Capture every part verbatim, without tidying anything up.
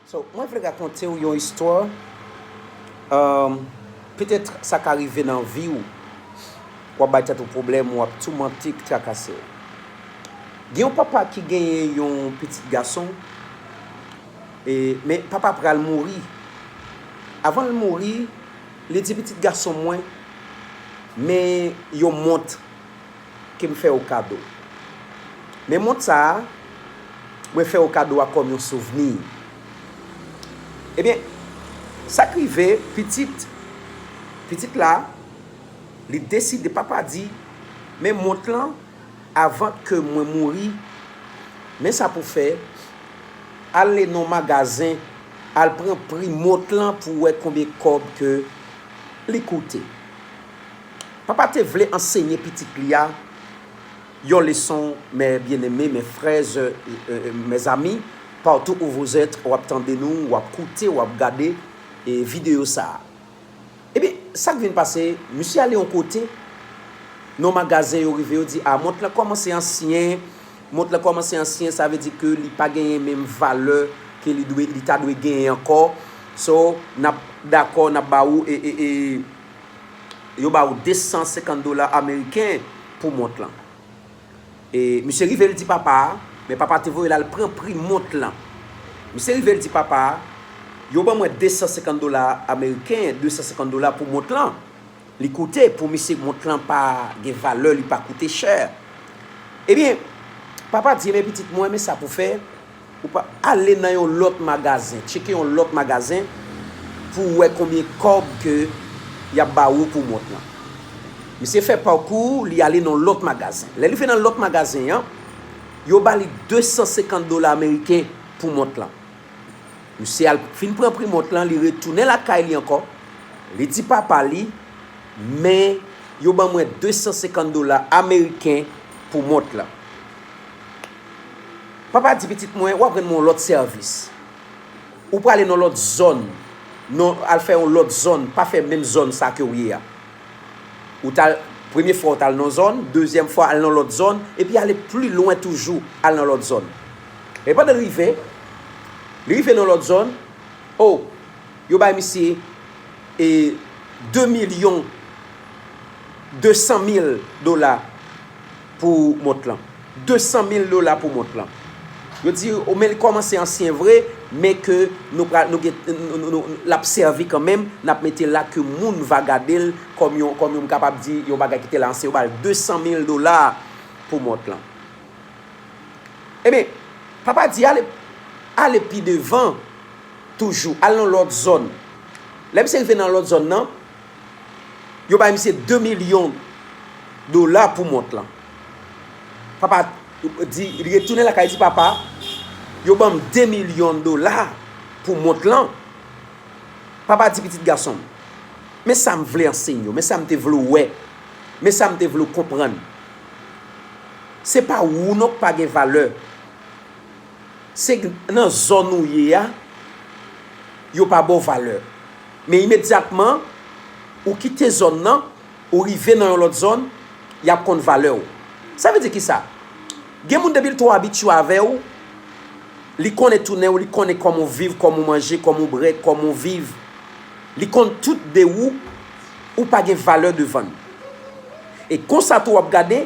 So, mwen vle rakonte w yon istwa. Um, petèt sa ka rive nan vi w. W ap bay tèt ou pwoblèm, w ap toumante, trakase w. Gen yon papa ki genyen yon pitit gason, e, men papa pral mouri. Avan l mouri, li di pitit gason mwen, men yon mont ke m fè w kado. Men mont sa a, mwen fè w kado a kòm yon souvni. Ebyen, sa k rive, pitit, pitit la, li deside, papa di, men mont lan, avan ke mwen mouri, men sa pou fè, ale nan magazen, al pran pri mont lan pou wè konbyen kòb ke li koute. Papa te vle ansenye pitit li a yon leson, mes bien-aimés, mes frères, euh, euh, mes amis, partout où vous êtes, w ap tande nou, w ap koute, w ap gade e videyo sa a. Epi, sa k vin pase, misye ale yon kote, nan magazen yo rive, yo di, a, mont lan kòmanse ansyen, mont lan kòmanse ansyen, sa vle di ke li pa genyen menm valè ke li dwe, li ta dwe genyen ankò. So, n ap dakò, n ap ba ou, e, e, e, yo ba ou de san senkant dola ameriken pou mont lan. E misye rive, l di papa a, men papa te voye l al pran pri mont lan. Misye rive, l di papa a, yo ban mwen de san senkant dola ameriken, de san senkant dola pou mont lan. Li koute, pou misye, mont lan pa gen valè, li pa koute chè. Ebyen, papa di, men pitit mwen, men sa pou fè, ou pa ale nan yon lòt magazen, tcheke yon lòt magazen pou w wè konbyen kòb ke y ap ba ou pou mont lan. Misye fè pakou, li ale nan lòt magazen. Lè li rive nan lòt magazen an, yo ba li de san senkant dola ameriken pou mont lan. Misye al fin pran pri mont lan, li retounen lakay li ankò. Li di papa li, men yo ban mwen de san senkant dola ameriken pou mont lan. Papa di pitit mwen, w ap rann mwen yon lòt sèvis. Ou prale nan lòt zòn. Non, al fè yon lòt zòn, pa fè menm zòn sa ke w ye a. Ou t al, premye fwa ou t al nan zòn, dezyèm fwa al nan lòt zòn, epi ale pli lwen toujou, al nan lòt zòn. E pandan l rive, li rive nan lòt zòn, o, yo bay misye e de milyon de san mil dola pou mont lan. De san mil dola pou mont lan. Yo di, o, men li kòmanse ansyen vre, men ke nou pral, nou gen, nou, nou, nou, l ap sèvi kanmenm, n ap mete la ke moun va gade l kòm yon, kòm yon, m kapab di, yon bagay ki te la ansyen, yo ba l de san mil dola pou mont lan. Ebyen, papa di, ale, ale pi devan toujou, al nan lòt zòn. Lè misye rive nan lòt zòn nan, yo bay misye de milyon dola pou mont lan. Papa di, li retounen lakay, di, papa, yo ban m de milyon dola pou mont lan. Papa di pitit gason m, men sa m vle ansenye w, men sa m te vle w wè, men sa m te vle w konprann. Se pa ou non k pa gen valè. Se nan zòn ou ye a, yo pa ba w valè. Men imedyatman, ou kite zòn nan, ou rive nan yon lòt zòn, y ap konn valè w. Sa vle di kisa? Gen moun depi l twò abitye avè w, li konnen tounen w, li konnen kòman w viv, kòman w manje, kòman w bwè, kòman w viv. Li konn tout de ou, ou pa gen valè devan l. E konsa tou w ap gade,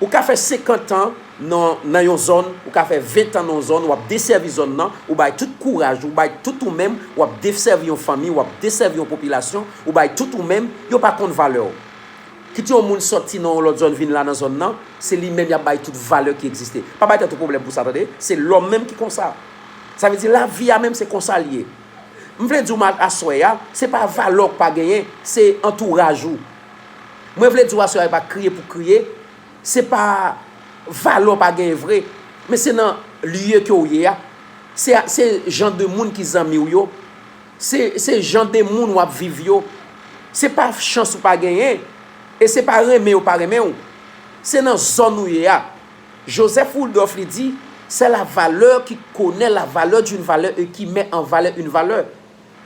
ou ka fè senkant an nan, nan yon zòn, ou ka fè ven tan nan yon zòn, w ap desèvi zòn nan, ou bay tout kouraj, ou bay tout ou menm, w ap desèvi yon fanmi, w ap desèvi yon popilasyon, ou bay tout ou menm, yo pa konn valè w. Kite yon moun sòti nan yon lòt zòn vin la nan zòn nan, se li menm y ap bay tout valè ki egziste. Pa bay tèt ou pwoblèm pou sa, tande, se lòm menm ki konsa. Sa vle di lavi a menm se konsa l ye. M vle di w, aswè a, se pa valè w k pa genyen, se antouraj ou. Mwen vle di w aswè a, e pa kriye pou kriye, se pa valè w pa genyen vre, men se nan lye ke w ye a, se, se jan de moun ki zanmi w yo, se, se jan de moun w ap viv yo, se pa chans ou pa genyen, e se pa renmen yo pa renmen w, se nan zòn ou ye a. Joseph Woodruff li di, c'est la valeur qui connaît la valeur d'une valeur et qui met en valeur une valeur.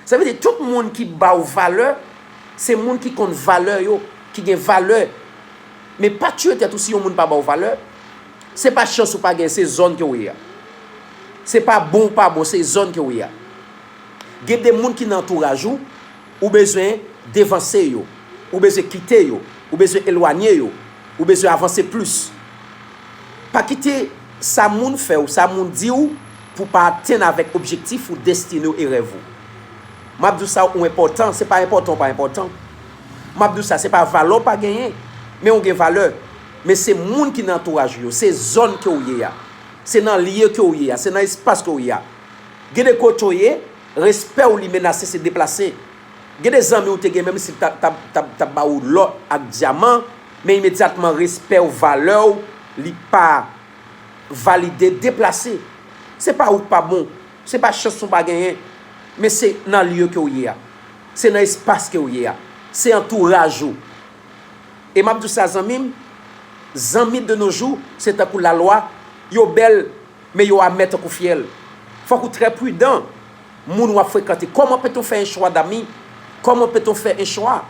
Sa vle di, tout moun ki ba w valè, se moun ki konn valè yo, ki gen valè. Men pa tiye tèt ou si yon moun pa ba w valè. Se pa chans ou pa gen, se zòn ke w ye a. Se pa bon ou pa bon, se zòn ke w ye a. Gen de moun ki nan antouraj ou, ou bezwen devanse yo, ou bezwen kite yo, ou bezwen elwanye yo, ou bezwen avanse plis. Pa kite sa moun fè w, sa moun di w, pou pa atenn avèk objektif ou, destine w e rèv ou. M ap di w sa, ou enpòtan, se pa enpòtan ou pa enpòtan. M ap di w sa, se pa valè w pa genyen, men ou gen valè. Men se moun ki nan antouraj ou yo, se zòn ke w ye a, se nan lye ke w ye a, se nan espas ke w ye a. Gen de kote w ye, respè w li menase, se deplase. Gen de zanmi w te gen, menm si t ap, t ap, t ap, t ap ba w lò ak dyaman, men imedyatman respè w, valè w, li pa valide, deplase. Se pa ou k pa bon, se pa chans ou pa genyen, men se nan lye ke w ye a, se nan espas ke w ye a, se antouraj ou. E m ap di w sa, zanmi m, zanmi de nos jours, se tankou lalwa, yo bèl, men yo amè tankou fyèl. Fòk ou trè pridan. Moun w ap frekante. Comment peut-on faire un choix d'amis? Comment peut-on faire un choix?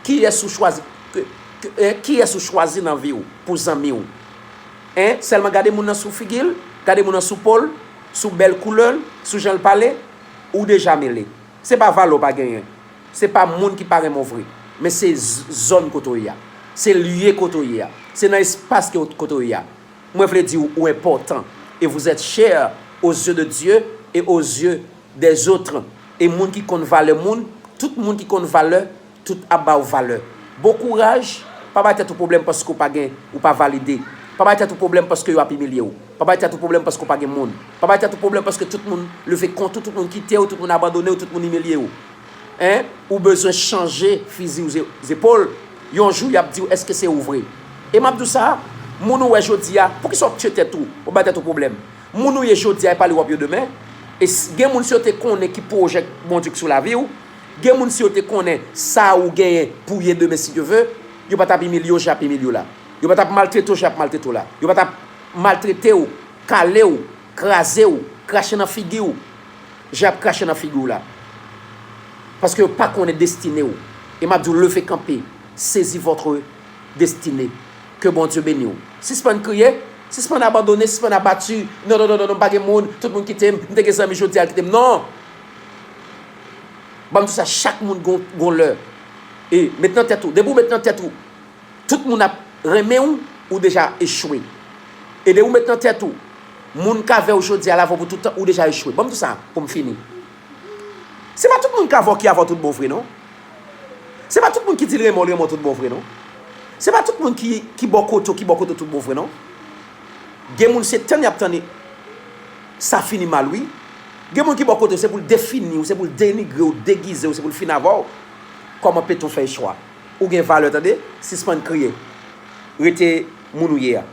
Kiyès ou chwazi? Ke, ke, eh, kiyès ou chwazi nan vi w pou zanmi w? Hein? Sèlman gade moun nan sou figi l, gade moun nan sou po l, sou bèl koulè l, sou jan l pale, ou deja mele. Se pa valè w pa genyen. Se pa moun ki pa renmen w vre. Men se z-, zòn kote w ye a. Se lye kote w ye a. Se nan espas ke w, kote w ye a. Mwen vle di w, ou enpòtan. Et vous êtes cher aux yeux de Dieu et aux yeux des autres. E moun ki konn valè moun, tout moun ki konn valè, tout ap ba w valè. Bon kouraj, pa bay tèt ou pwoblèm paske w pa gen, ou pa valide. Pa bay tèt ou pwoblèm paske yo ap imilye w. Pa bay tèt ou pwoblèm paske w pa gen moun. Pa bay tèt ou pwoblèm paske tout moun leve kont ou, tout moun kite w, tout moun abandone w, tout moun imilye w. Hein? Ou bezwen chanje fizi w ze-, zepòl. Yon jou, y ap di w, èske se ou vre? E m ap di w sa, moun ou wè jodi a, poukisa w ap tiye tèt ou? W ap bay tèt ou pwoblèm. Moun ou ye jodi a, e pa li w ap ye demen. E s-, gen moun, si yo te konnen ki pwojè Bondye ki sou lavi w, gen moun, si yo te konnen sa ou genyen pou w ye demen, si Dye ve, yo pa t ap imilye w jan y ap imilye w la. Yo pa t ap maltrete w jan y ap maltrete w la. Yo pa t ap maltrete w, kale w, kraze w, krache nan figi w, jan y ap krache nan figi w la. Paske yo pa konnen destine w. E m ap di w, leve kanpe, sezi votre destinée. Ke Bondye beni w. Sispann kriye, sispann abandone, sispann abati. Non, non, non, non, non, m pa gen moun, tout moun kite m, m te gen zanmi, jodi a l kite m. Non! Ban m di w sa, chak moun gon, gon lè. E met nan tèt ou, depi w met nan tèt ou, tout moun ap renmen w, ou deja echwe. E depi w met nan tèt ou, moun k avè w jodi a, l avè w pou tout tan, ou deja echwe. Ban m di w sa, pou m fini. Se pa tout moun k avè w ki avè w tout bon vre, non. Se pa tout moun ki di l renmen w, l renmen w tout bon vre, non. Se pa tout moun ki, ki bò kote w, ki bò kote w tout bon vre, non. Gen moun se tann y ap tann, sa fini mal, wi. Gen moun ki bò kote w, se pou l defini w, se pou l denigre w, degize w, se pou l fin avè w. Comment peut-on faire choix? Ou gen valè, tande. Sispann kriye. Rete moun ou ye a.